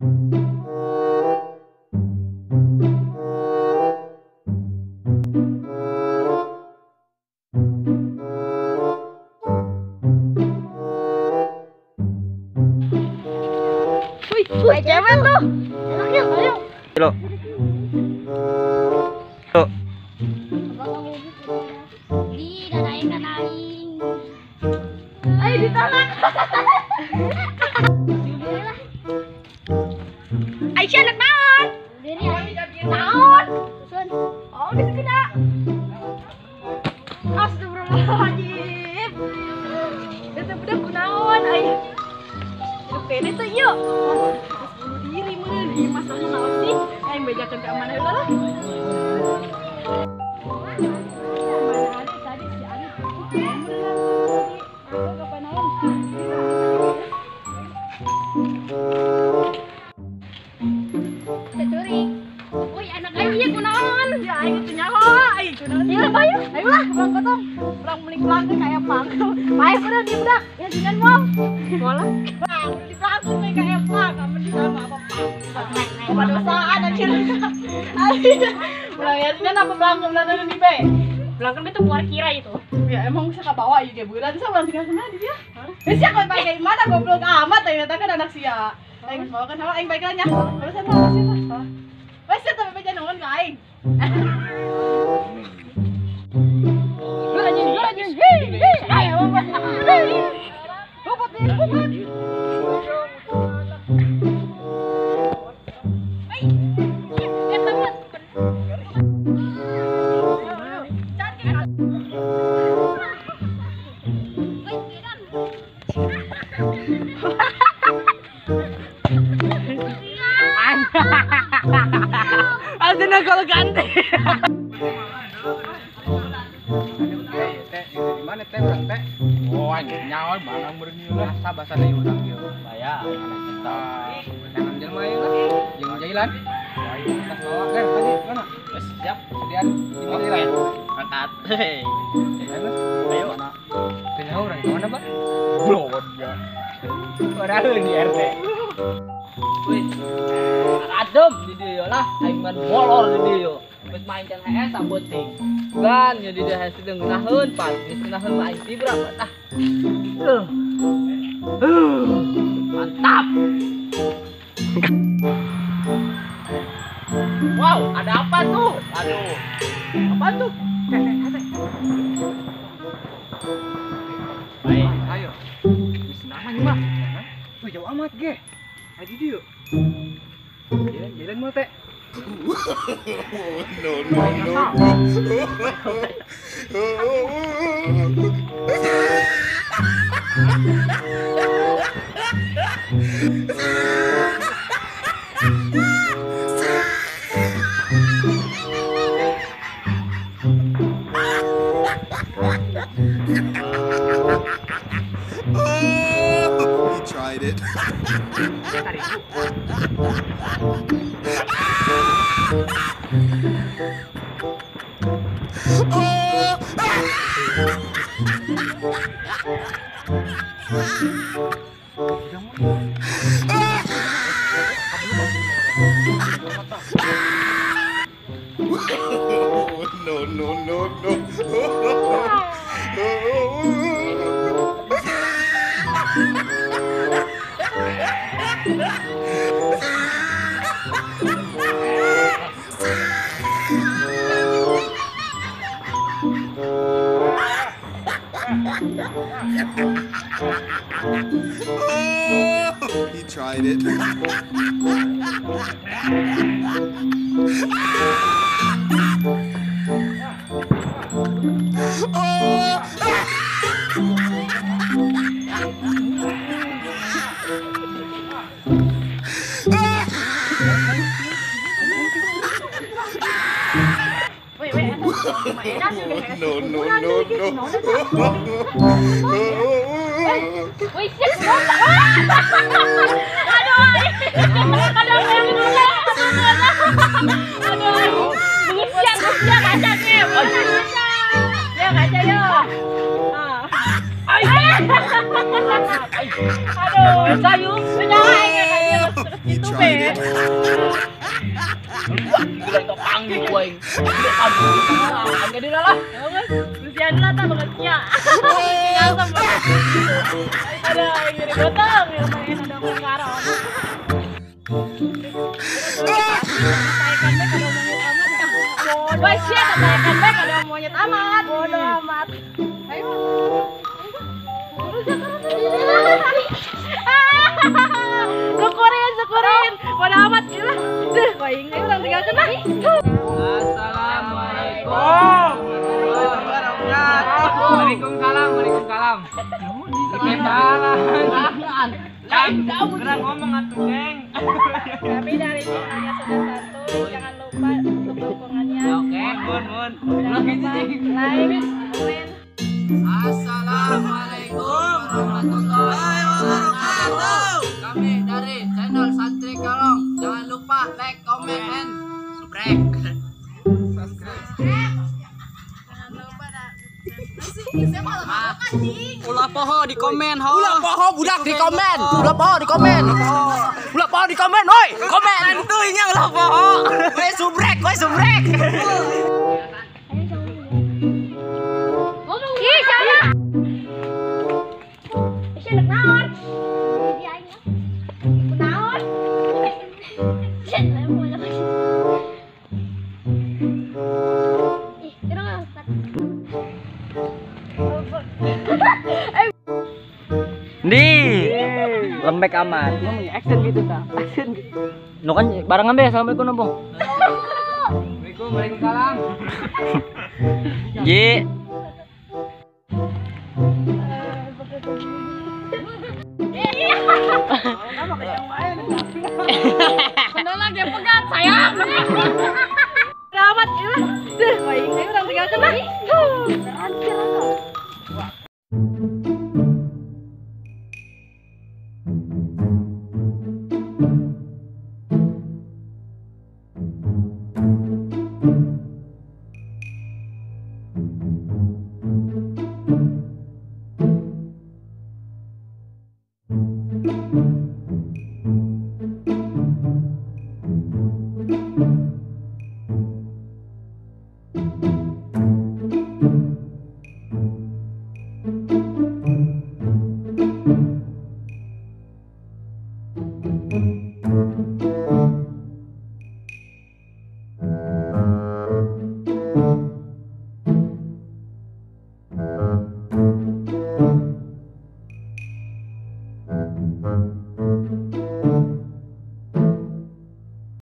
Wih, cewek tuh. Enak yuk, ayo. Lo. Lo. Di danaing danaing. Ayo ditolak. Aisyah anak naon? Naon? Oh, di situ nak. Astagfirullahaladzim. Itu budak kunaon ayo. Pede tuh yuk. Terus bunuh diri meureun ieu masalahna naon sih? Aing bejakeun ka mana heula lah. Mana ada tadi si Arif. Aku kapan naon? Curi. Woi anak aing ieu kunaon? Ya aing teu nyaho, aing kunaon. Ieu bayu. Ayo lah, urang potong. Urang mending pulang ke ka Epang. Paeh meureun ieu budak. Ya dengan moal. Moal lah. Dipelangkeun we ka Epang, amun di sama apa pang. Apa dosaan anjir. Ulah ya dengan apa pelangkeun ulah di be. Pelangkeun itu buat kira itu. Ya emang bisa kabawa ieu ge bulan sa urang tinggal kemana dia. Geus sia kowe pakai mana goblok amat ternyata kan anak sia. Aing geus bawa kan hawa aing baik lah nya. Terus saya mau sih. Wes sia tapi beja nuhun ka aing. Anjing, anjing. Hei, ayo bobot nih, bobot. Aslinya kalau ganti. Di mana teh urang teh? Oh, anjing nyawa barang meureun lah bahasa deui urang ieu. Baya anak kita. Jangan jelema ieu lah. Jeung jailan. Tas bawa teh tadi mana? Wes siap sedian di jailan. Angkat. Ayo. Teh nyawa urang ka mana, Pak? Blon ya. Oraeun di RT. Wih. Adem di dieu lah, aing mah molor di dieu. Geus main can hees sabeuting. Gan nya di dieu hees teu ngeunaheun, pan geus ngeunaheun mah aing tibra ah. Mantap. Wow, ada apa tuh? Aduh. Apa tuh? Baik, ayo. Geus nahan ieu mah. Wih, jauh amat ge. Adi dieu. Jalan jalan mau teh. No no no. Oh, he tried it. No, no, no, no. Oh, he tried it. Oh! No, no, no, no. Wih, siap. Aduh, aduh, siap, siap kacangnya. Ya kaca yo. Aduh, sayu. Aduh, He tried it. Gila itu panggil aing. Gila aing. Lah. Bersihan lah tak banget sia. Ada aing jadi gotong, yang main ada karo. Wah, sia katakan bae kada monyet amat. Bodoh amat. Ayo. Syukurin, syukurin. Bodoh amat gila. Duh, aing urang tinggalkeun lah. Assalamualaikum. Waalaikumsalam, waalaikumsalam. Kurang ngomong atuh, Neng. Kami dari channelnya sudah satu, jangan lupa untuk dukungannya. Oke, mun mun. Like, komen. Assalamualaikum warahmatullahi wabarakatuh. Kami dari channel Santri Kalong. Jangan lupa like, comment, and subscribe. Ulah poho di komen ho. Ulah poho budak di komen. Ulah poho di komen. Ulah poho di komen woi. Komen tuh nya ulah poho. We subrek, we subrek. Ngomong ih sana. Ih nek naon? Di aing. Naon? Ih, kenapa? Nih, lembek amat. Ngomong action gitu ta. Action gitu. No kan barengan be, assalamualaikum nopo. Waalaikumsalam, waalaikumsalam. Ji. Bener lagi pegat sayang.